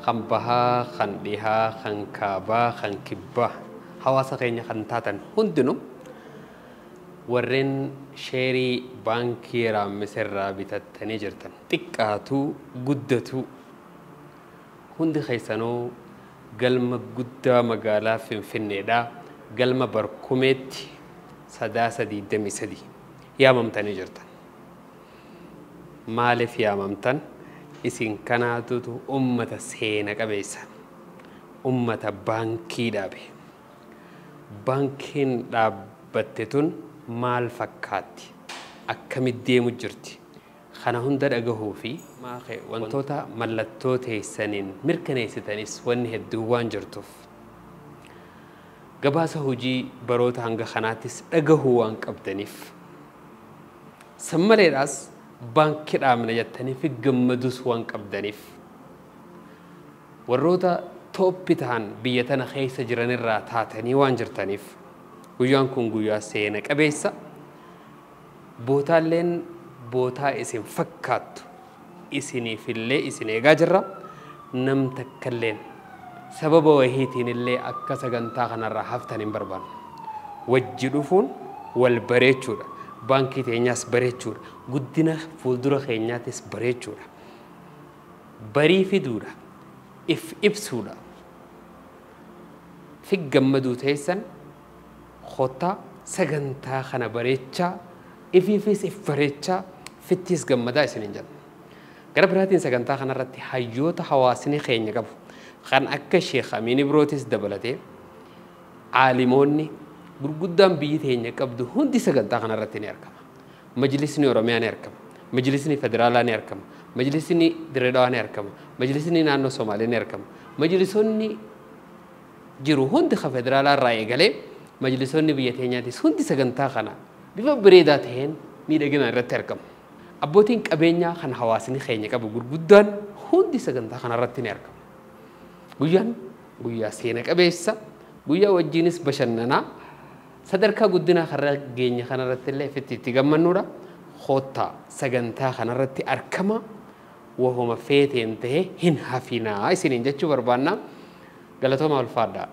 Kan bahaa, kan dhihaa, kan kaabaa, kan kibbaa hawaasa keenya kan taatan hundinuu warreen sheerii baankii Raammisirraa bitattanii jirtan xiqqaatuu guddatuu hundi keessanuu galma guddaa magaalaa Finfinneedhaa galma Barkumeetti Sadaasa 23 yaamamtanii jirtan. Maaliif yaamamtan? Isin kanaatutu ummata seena qabeessa, ummata baankii dhaabe. Baankiin dhaabbatte tun maal fakkaatti? Akkamitti deemu jirti? Kana hunda dhagahuu fi wantoota mallattoo teessaniin mirkaneessitanis wanni hedduu waan jirtuuf. Gabaasa hojii baroota hanga kanaattis dhagahuu waan qabdaniif. San maleedhaas baankii dhaabna jettanii fi gammadus waan qabdaniif. Warroota tooppi ta'an biyya tana keessa jiranirraa taatanii waan jirtaniif guyyaan kun guyyaa seena qabeessa bootaalleen bootaa isin fakkaattu isiniifillee isin eegaa jirra. Nam takkalleen sababa wahiitiin illee akka sagantaa kanarraa haftan hin barbaannu. Wajji dhufuun wal bareechuudha. Baankii teenyaas bareechuudha. Guddina fuuldura keenyaatis bareechuudha. Barii fiduudha. If ibsuudha. Fi gammaduu teessan kottaa sagantaa kana bareechaa ifiifis if bareechaa fittiis gammadaa isiniin jenna. Gara biraatiin sagantaa kanarratti hayyoota hawaasni keenya qabu kan akka Sheekh Amiin Ibrootis dabalatee aalimoonni gurguddaan biyyi teenya qabdu hundi sagantaa kanarratti ni argama. Majlisni Oromiyaa ni argama. Majlisni Federaalaa ni argama. Majlisni Dirree Dhawaa ni argama. Majlisni naannoo Somaalee ni argama. Majlisonni jiru hundi ka federaalaa irraa eegalee majlisonni biyya teenyaatis hundi sagantaa kana bifa bareedaa ta'een miidhagina irratti argamu. Abbootiin qabeenyaa kan hawaasni keenya qabu gurguddaan hundi sagantaa kanarratti ni argamu. Guyyaan guyyaa seena qabeessa, guyyaa wajjinis bashannanaa, sadarkaa guddinaa karra geenya kanarratti illee ifitti itti gammannuudha. Koottaa sagantaa kanarratti argama wahuma feeteen ta'e hin hafinaa isiniin jechuu barbaanna. Galatooma ulfaadhaa.